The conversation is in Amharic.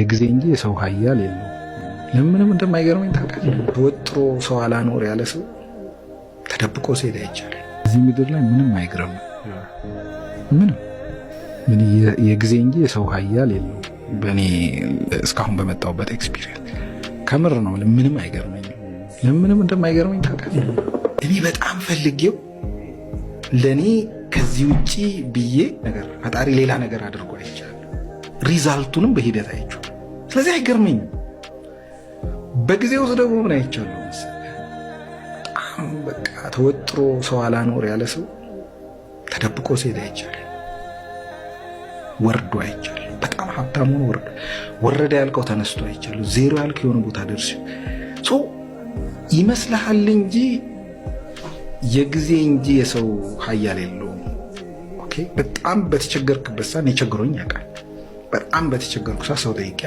የጊዜ እንጂ የሰው ሀያል የለውም። ለምንም እንደማይገርመኝ ታውቃለህ? ተወጥሮ ሰው አላኖር ያለ ሰው ተደብቆ ሲሄድ አይቻልም። እዚህ ምድር ላይ ምንም አይግረም። ምንም ምን የጊዜ እንጂ የሰው ሀያል የለውም። በእኔ እስካሁን በመጣሁበት experience ከምር ነው። ምንም አይገርመኝም። ለምንም እንደማይገርመኝ ታውቃለህ? እኔ በጣም ፈልጌው ለእኔ ከዚህ ውጪ ብዬ ነገር ፈጣሪ ሌላ ነገር አድርጎ አይቻለሁ። Result ኡንም በሂደት አይቼዋለሁ። ስለዚህ አይገርመኝም። በጊዜ ውስጥ ደግሞ ምን አይቻለሁ መሰለህ? በጣም በቃ ተወጥሮ ሰው አላኖር ያለ ሰው ተደብቆ ሲሄድ አይቻለሁ። ወርዶ አይቻለሁ። በጣም ሀብታም ሆኖ ወርዶ፣ ወረደ ያልከው ተነስቶ አይቻለሁ። ዜሮ ያልከው የሆነ ቦታ ደርሶ ይመስልሃል እንጂ የጊዜ እንጂ የሰው ሀያል የለውም። Okay፣ በጣም በተቸገርክበት ሰዓት እኔ ቸግሮኝ ያውቃል። በጣም በተቸገርኩ ሰዓት ሰው ጠይቄ